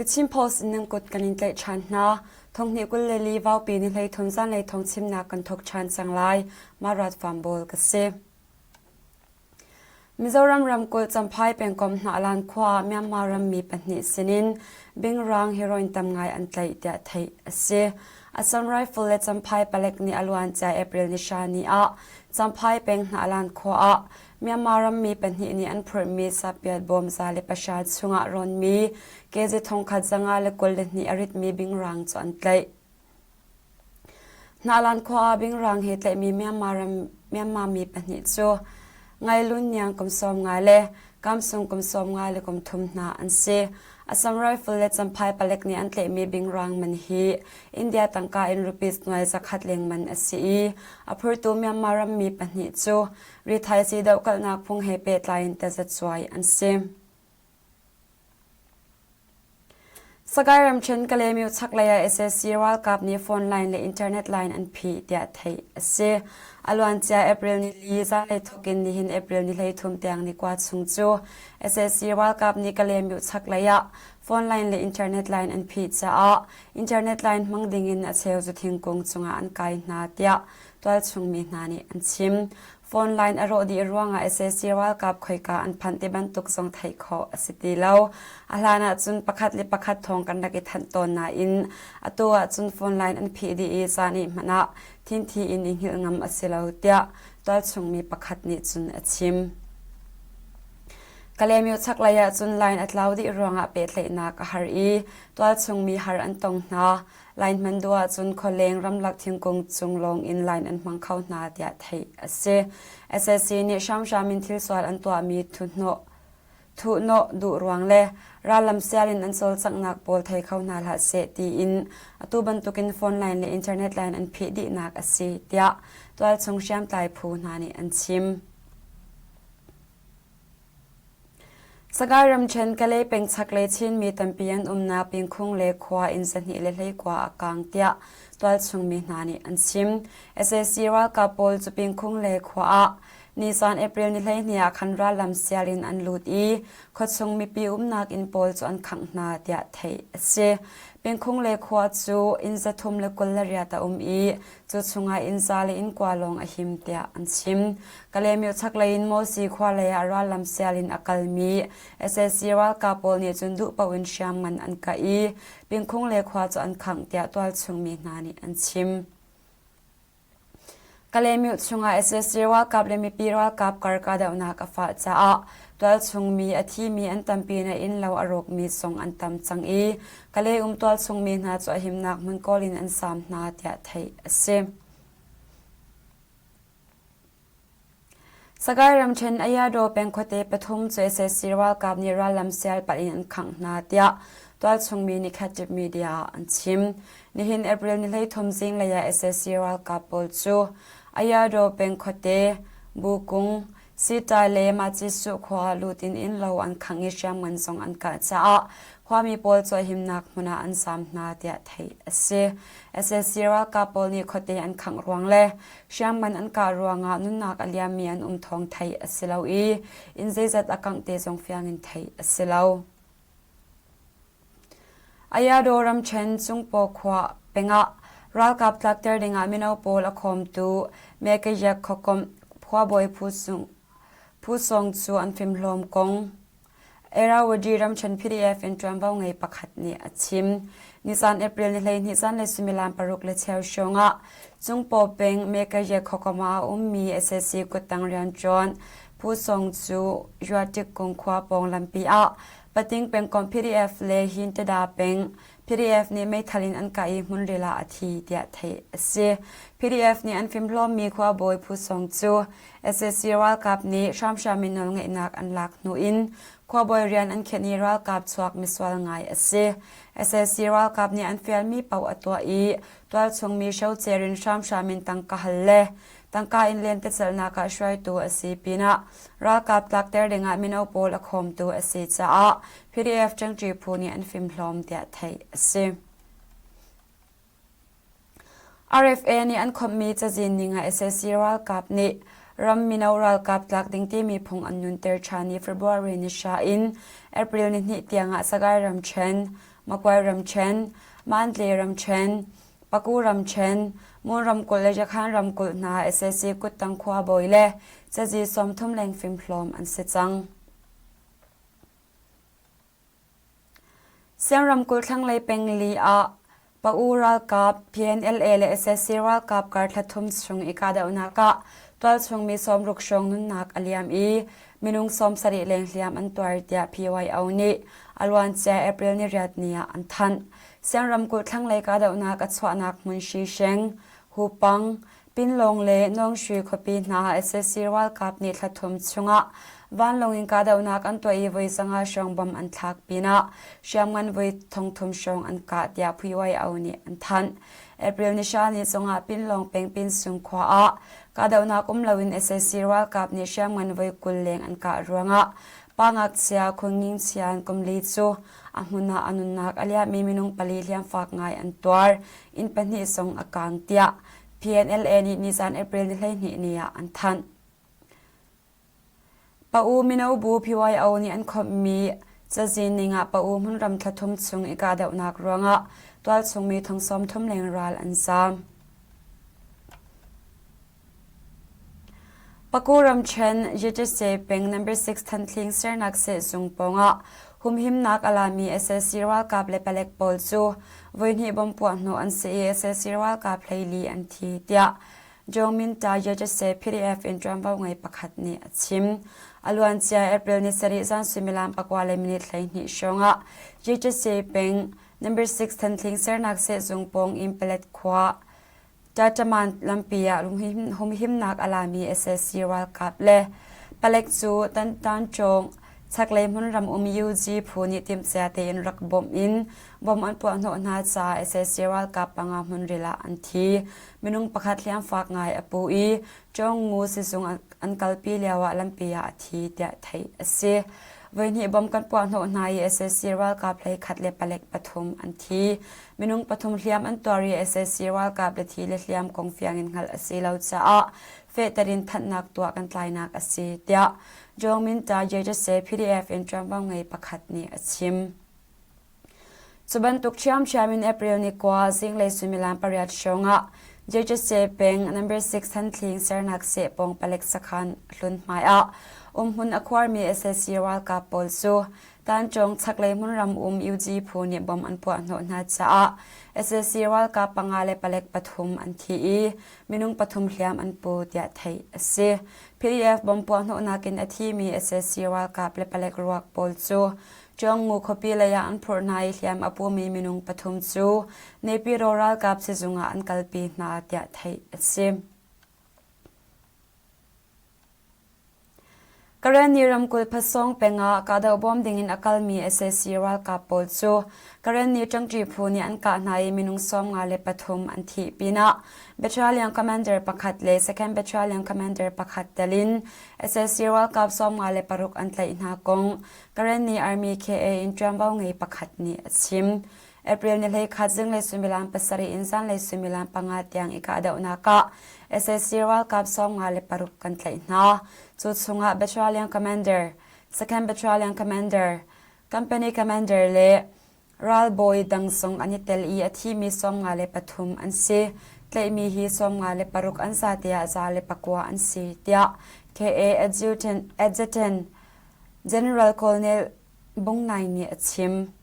The Chin Post in nan kut kan in tlaih ṭhan hna. Thonghnih 24 vaupi ni 13 zanlei thawngchimnak kan thawk ṭhan cang lai. Marat Fambawl ka si. Mizoram ramkulh Champhai pengkomh Hnahlan khua ah Myanmar rammi pahnih sinin bingrang heroin tam ngai an tlaih tiah theih a si. Assam Rifle le Champhai palek nih a luancia April ni hra ni ah Champhai peng Hnahlan khua ah Myanmar rammi pahnih nih an phurhmi sapiat bawm 103 chungah rawnmi kezi 1522 a ritmi bingrang cu an tlaih. Hnahlan khua ah bingrang he tlaihmi Myanmar mi pahnih cu Ngailun Niang kum 50 le Kamsung kum 53 hna an si. Assam Rifle le Champhai palek nih an tlaihmi bingrang man hi India tangka in rupees nuai zakhat leng man a si i a phurtu Myanmar rammi pahnih cu rithaisii dohkalhnak phung he pehtlai in tazacuai an si. Sagaing ramṭhen Kalaymyo chaklei ah sac ralkap nih phone line le internet line an phih tiah theih a si. A luancia April nili zanlei thawk in nihin April ni 13 tiang ni kua chung cu sac ralkap nih Kalaymyo chaklei ah phone line le internet line an phih caah internet line hmang ding in a cheu cu thingkung cungah an kai hna tiah tualchung mi hna nih an chim. Phone line a rawh dih ruangah sac ralkap khoika an phanh ti bantuk zong theih khawh a si ti lo. A hlan ahcun pakhat le pakhat thawng kan rak i thanh tawn nain atu ahcun phone line an phih dih i caan i hmanh ah thinthi in i hngilh ngam a si lo tiah tualchung mi pakhat nih cun a chim. Kalaymyo chaklei ahcun line a tlau dih ruangah pehtlaihnak a har i tualchung mi har an tong hna. Line hman duh ahcun khualeng ramlak thingkung cung lawng in line an hmang kho hna tiah theih a si. SAC nih hramhram in thilsual an tuahmi thuhnawh duh ruang le rallam sial in an cawlcanghnak pawl thei kho hna hlah seh tiin atu bantukin phone line le internet line an phih dihnak a si tiah tualchung hriamtlai phu hna nih an chim. Sagaing ramṭhen Kalay peng chaklei Chinmi tampi an umnak Pingkhung le khua inn 219 a kaang tiah tualchung mi hna nih an chim. Sac ralkap pawl cu Pingkhung le khua ah nizaan April ni 12 ah khan rallam sial in an lut i khuachung mipi umnak inn pawl cu an khangh hna tiah theih a si. Pingkhung le khua cu inn 328 a um i Cu chungah innza le innkua lawng a him tiah an chim. Kalaymyo chaklei in Mawsi khua lei ah rallam sial in a kalmi sac ralkap pawl nih cun duh paoh in hriamngan an kah i Pingkhung le khua cu an khangh tiah tualchung mi hna nih an chim. Kalaymyo chungah sac ralkap le mipi ralkap kar kahdohnak a fah caah tualchung mi a thimi an tampi na innlo a rawkmi zong an tam cang i Kalay um tualchung mi hna cu a himnak hmun kawl in an saam hna tiah theih a si. Sagaing ramṭhen Ayadaw peng khuate pathum cu sac ralkap nih rallam sial palh in an khangh hna tiah tualchung mi nih Khatib media ah an chim. Nihin April ni 13 zinglei ah sac ralkap pawl cu Ayadaw peng khuate Bukung, Sita le Macisu khua lut in innlo an khangh i hriamngan zong an kah caah khuami pawl cu a himnak hmun ah an zaam hna tiah theih a si. Sac ralkap pawl nih khuate an khangh ruang le hriamngan an kah ruangah nunnak a liammi an um thawng theih a si lo i inn zeizat a kangh te zong fiang in theih a si lo. Ayadaw ramṭhen Cungpaw khua pengah ralkap tlakter dingah mino pawl a khawmtu Mekayak khuakomh khuabawi Phu Sawng cu an fimhlawm kong Irrawaddy ramṭhen PDF in ṭuanvo ngei pakhat nih a chim. Nisan April ni 12 zanlei suimilam paruk le cheu hrawngah Cungpaw peng Mekayak khuakomh ah a ummi sac kuttang rianṭuan Phu Sawng cu Yuatikung khua pawng lampi ah Pating pengkomh PDF le Hintada peng PDF nih meithal in an kah i hmunril ah a thi tiah theih a si. PDF nih an fimhlawmmi khuabawi Phu Sawng cu sac ralkap nih hramhram in nawlngeihnak an lak hnu in khuabawi rian an khenh i ralkap chuak misual ngai a si. Sac ralkap nih an fialmi paoh a tuah i tualchung mi hrocer in hramhram in tangka hal le Tangka in lentecelhnak ah hruaitu a si pinah ralkap tlakter dingah mino pawl a khawmtu a si caah PDF ṭangṭi phu nih an fimhlawm tiah theih a si. RFA nih an khawmhmi cazin ning ah sac ralkap nih ram mino ralkap tlak ding timi phung an nunter ṭhan i February ni hra in April ni hnih tiangah Sagaing ramṭhen. Magway ramṭhen, Mandalay ramṭhen, Paku ramṭhen, Mon ramkulh le Yakhan ramkulh hna sac kuttang khuabawi le cazi 30 leng fimhlawm an si cang. Siang ramkulh thlanglei pengli ah Pa-U ralkap, PNLA le sac ralkap kar thla thum chung i kahdohnak ah tualchung mi 60 hrawng nunnak a liam i minung 70 leng hliam an tuar tiah PYO nih a luancia April niriat ni ah an thanh. Siang ramkulh thlanglei kahdohnak a chuahnak hmun Shisheng, Hupang, Pinlawng le Nawngshwe khuapi hna sac ralkap nih thla thum chungah vanlawng in kahdohnak an tuah i voi 500 hrawng bom an thlak pinah hriamngan voi 3000 hrawng an kah tiah PYO nih an thanh. April ni hra ni cungah Pinlawng peng Pinsung khua ah kahdohnak um loin sac ralkap nih hriamngan voi 20 leng an kah ruangah pa ngakchia Khun Nging Chian kum li cu a hmun ah a nunnak a liammi minung pali hliamfak ngai an tuar. Inn pahnih zong a kaang tiah PNLA nih nizan April ni 12 ni ah an thanh. Pa-u mino bu PYO nih an khawmhmi cazin ning ah Pa-u hmunram thla thum chung i kahdohnak ruangah tualchungmi thong 30 leng ral an zaam. Paku ramṭhen Yetese peng No. 6 Thanthling sernak sehzung pawngah humhimnak a lami sac ralkap le palek pawl cu voihnih bomb puahhnawh an si i sac ralkap 14 an thi tiah Jongminta Yetese PDF in ṭuanvo ngei pakhat nih a chim. A luancia April ni sarih zan suimilam pakua le minute 12 hrawngah Yetese peng No. 6 Thanthling sernak sehzung pawng in Palet khua Tataman lampi ah humhimnak a lami sac ralkap le palek cu Tantancawng chaklei hmunram um UG phu nih timhcia tein rak bawmh in bom an puahhnawh hna caah sac ralkap panga hmunril ah an thi. Minung pakhat hliamfak ngai a pu i Cawngngu sizung an kalpi lioah lampi ah a thi tiah theih a si. Voihnih bom kan puahhnawh hna i sac ralkap 11 le palek pathum an thi. Minung pathum hliam an tuar i sac ralkap le thi le hliam kong fiang in hngalh a si lo caah fehter in thanhnak tuah kan tlainak a si, tiah Jongminta Jejase PDF in ṭuanvo ngei pakhat nih a chim. Cu bantuk ṭhiamṭhiam in April ni kua zinglei suimilam pariat hrawng ah Jejase peng number 6 Thanthling sernak sehpawng palek sakhan hlun hmai ah umhmun a khuarmi sac ralkap pawl cu Tancawng chaklei hmunram um UG phu nih bom an puahhnawh hna caah sac ralkap panga le palek pathum an thi i minung pathum hliam an pu tiah theih a si. PDF bom puahhnawhnak in a thimi sac ralkap le palek ruak pawl cu Cawngngu khuapi lei ah an phurh hna i hliam a pumi minung pathum cu Naypyidaw ralkap sizung ah an kalpi hna tiah theih a si. Karenni ramkulh Phasawng peng ah kahdoh bawm dingin a kalmi sac ralkap pawl cu Karenni ṭangṭi phu nih an kah hna i minung 53 an thih pinah Battalion Commander pakhat le Second Battalion Commander pakhat tel in sac ralkap 56 an tlaih hna kong Karenni Army KA in ṭuanvo ngei pakhat nih a chim. April ni 11 zinglei suimilam pasarih in zanlei suimilam panga tiang i kahdohnak ah sac ralkap 56 kan tlaih hna. Cu chungah Battalion Commander, Second Battalion Commander, Company Commander le ralbawi dang zong an i tel i a thimi 53 an si. Tlaihmi hi 56 an zate ah 109 an si, tiah KA Adjutant General Colonel Bung Nai nih a chim.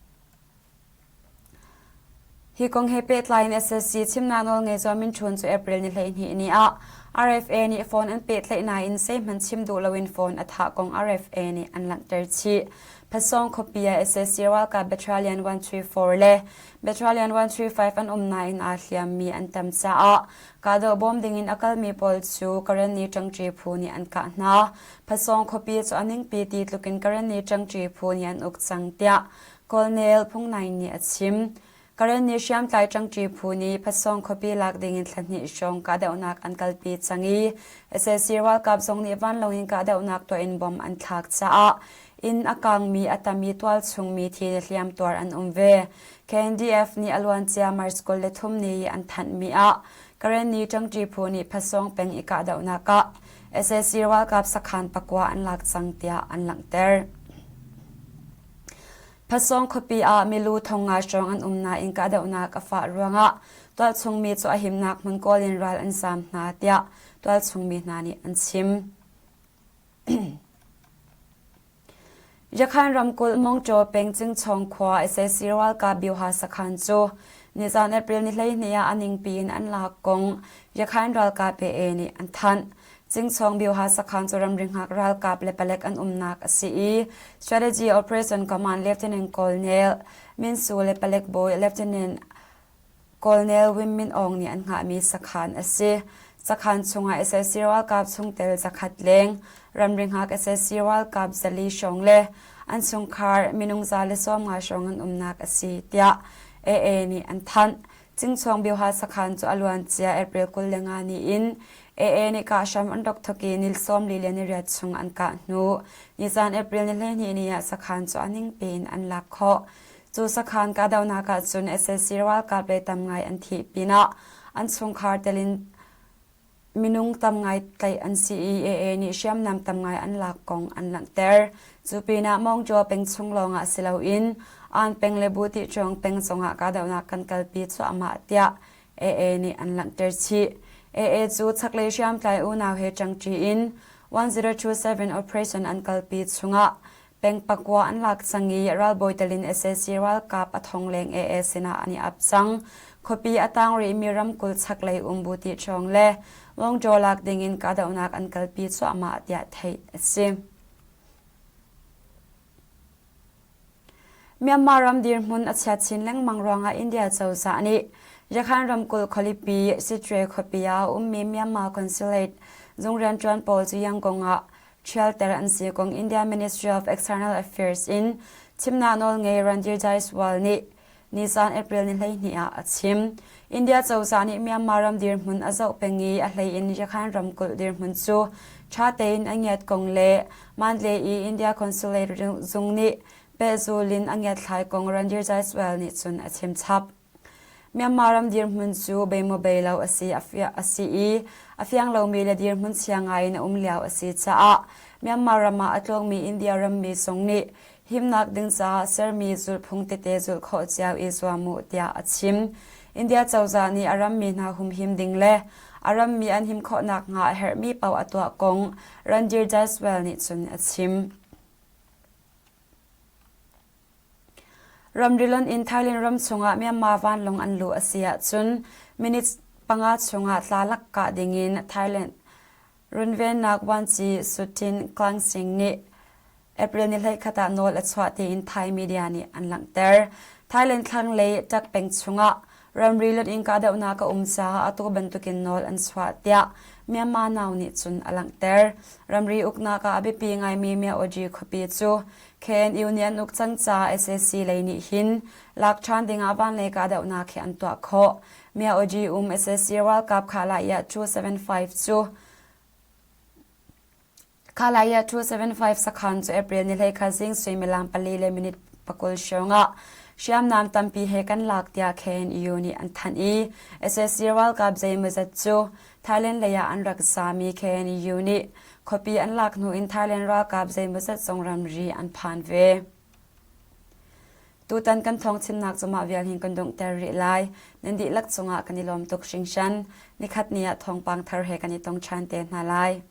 Hi kong he pehtlai in sac chimnak nawlngei Zaw Min Htun cu April ni 12 ni ah RFA nih phone an pehtlaih nain zeihmanh chim duh loin phone a thah kong RFA nih an langhter chih. Phasawng khuapi ah sac ralkap Battalion 134 le Battalion 135 an um nain aa hliammi an tam caah kahdoh bawm dingin a kalmi pawl cu Karenni ṭangṭi phu nih an kah hna. Phasawng khuapi cu a ningpi ti tlukin Karenni ṭangṭi phu nih an uk cang tiah Colonel Phung Naing nih a chim. Karenni hriamtlai ṭangṭi phu nih Phatsawng khuapi lak dingin thla hnih hrawng kahdohnak an kalpi cang i sac ralkap zong nih vanlawng in kahdohnak tuah in bom an thlak caah inn a kangmi a tam i tualchungmi thi le hliamtuar an um ve. KNDF nih a luancia March 23 ni i an thanhmi ah Karenni ṭangṭi phu nih Phatsawng peng i kahdohnak ah sac ralkap sakhan pakua an lak cang tiah an langhter. Phasawng khuapi ah milu 500 hrawng an um nain kahdohnak a fah ruangah tualchung mi cu a himnak hmun kawl in ral an zaam hna tiah tualchung mi hna nih an chim. Yakhan ramkulh Mongṭaw peng Cingchawng khua sac ralkap Bioha sakhan cu nizan April ni 12 ah a ningpi in an lak kong Yakhan ralkap AA nih an thanh. Cingchawng Bioha sakhan cu ramri hngak ralkap le palek an umnak a si i Strategy Operation Command Lieutenant Colonel Min Su le palek bawi Lieutenant Colonel Win Min Aung nih an hngahmi sakhan a si. Sakhan chungah sac ralkap chungtel zakhat leng, ramri hngak sac ralkap 400 hrawng le an chungkhar minung 150 hrawng an umnak a si, tiah AA nih an thanh. Cingchuang Bioha sakhan cu a luancia April 25 ni in AA nih kah hram an rak thawk i ni 48 chung an kah hnu nizan April ni 12 ni ah sakhan cu a ningpi in an lak khawh. Cu sakhan kahdohnak ahcun sac ralkap le tam ngai an thih pinah an chungkhar tel in minung tam ngai tlaih an si i AA nih hriamnam tam ngai an lak kong an langhter. Cu pinah Mawngṭaw peng chung lawngah si loin Aan peng le Butihṭuang peng zongah kahdohnak kan kalpi cuahmah tiah AA nih an langhter chih. AA cu chaklei hriamtlai unau he ṭangṭi in 1027 operation an kalpi chungah Peng pakua an lak cang i ralbawi tel in sac ralkap a thong leng AA sinah an i ap cang. Khuapi a tang rihmi ramkulh chaklei um Buti ṭhawng le Wangṭaw lak dingin kahdohnak an kalpi cuahmah tiah theih a si. Myanmar ram dirhmun a chiat chin lengmang ruangah India cozah nih Yakhan ramkulh khualipi Sittwe khuapi ah a ummi Myanmar Consulate zung rianṭuan pawl cu Yangon ah ṭhialter an si kong India Ministry of External Affairs in chimnak nawlngei Randhir Jaiswal nih nisan April ni 12 ah a chim. India cozah nih Myanmar ram dirhmun a zoh peng i a hlei in Rakhine ramkulh dirhmun cu ṭha tein a ngiat kong le Mandalay i India Consulate zung nih pehzul in a ngiatthlai kong Randhir Jaiswal nih cun a chim chap. Myanmar ram dirhmun cu beimaw bei lo a si a si i a fiang lomi le dirhmun chia ngai in a um lio a si caah Myanmar ram ah a tlawngmi India rammi zong nih himnak ding caah sermi zulhphung tete zulh khawh cio i zuam u tiah a chim. India cozah nih a rammi hna humhim ding le a rammi an him khawh nakhnga a herhmi paoh a tuah kong Randhir Jaiswal nih cun a chim. Ramri lonh in Thailand ram chungah Myanmar vanlawng an luh a si ahcun minutes panga chungah tla lak kah dingin Thailand runvennak vuanci Sutin Klangsing nih April ni 21 ah nawl a chuah tiin Thai media nih an langhter. Thailand thlanglei Tak peng chungah ramri lonh in kahdohnak a um caah atu bantukin nawl an chuah tiah Myanmar Now nih cun a langhter. Ramri uknak ah a biapi ngaimi Myaoji khuapi cu KNU nih an uk cang caah sac lei nih hin lak ṭhan dingah vanlei kahdohnak hi an tuah khawh. Myaoji um sac ralkap Khalaya 275 cu Khalaya 275 sakhan cu April ni 21 zing suimilam pali le minute 20 hrawng ah hriamnam tampi he kan lak tiah KNU nih an thanh i sac ralkap zeimawzat cu Thailand lei ah an rak zami KNU nih khuapi an lak hnu in Thailand ralkap zeimawzat zong ramri an phan ve. Tutan kan thawng chimnak cu mah vial hin kan donghter rih lai. Nan dihlak cungah kan i lawm tuk hringhran. Nikhat ni ah thawngpang thar he kan i tong ṭhan te hna lai.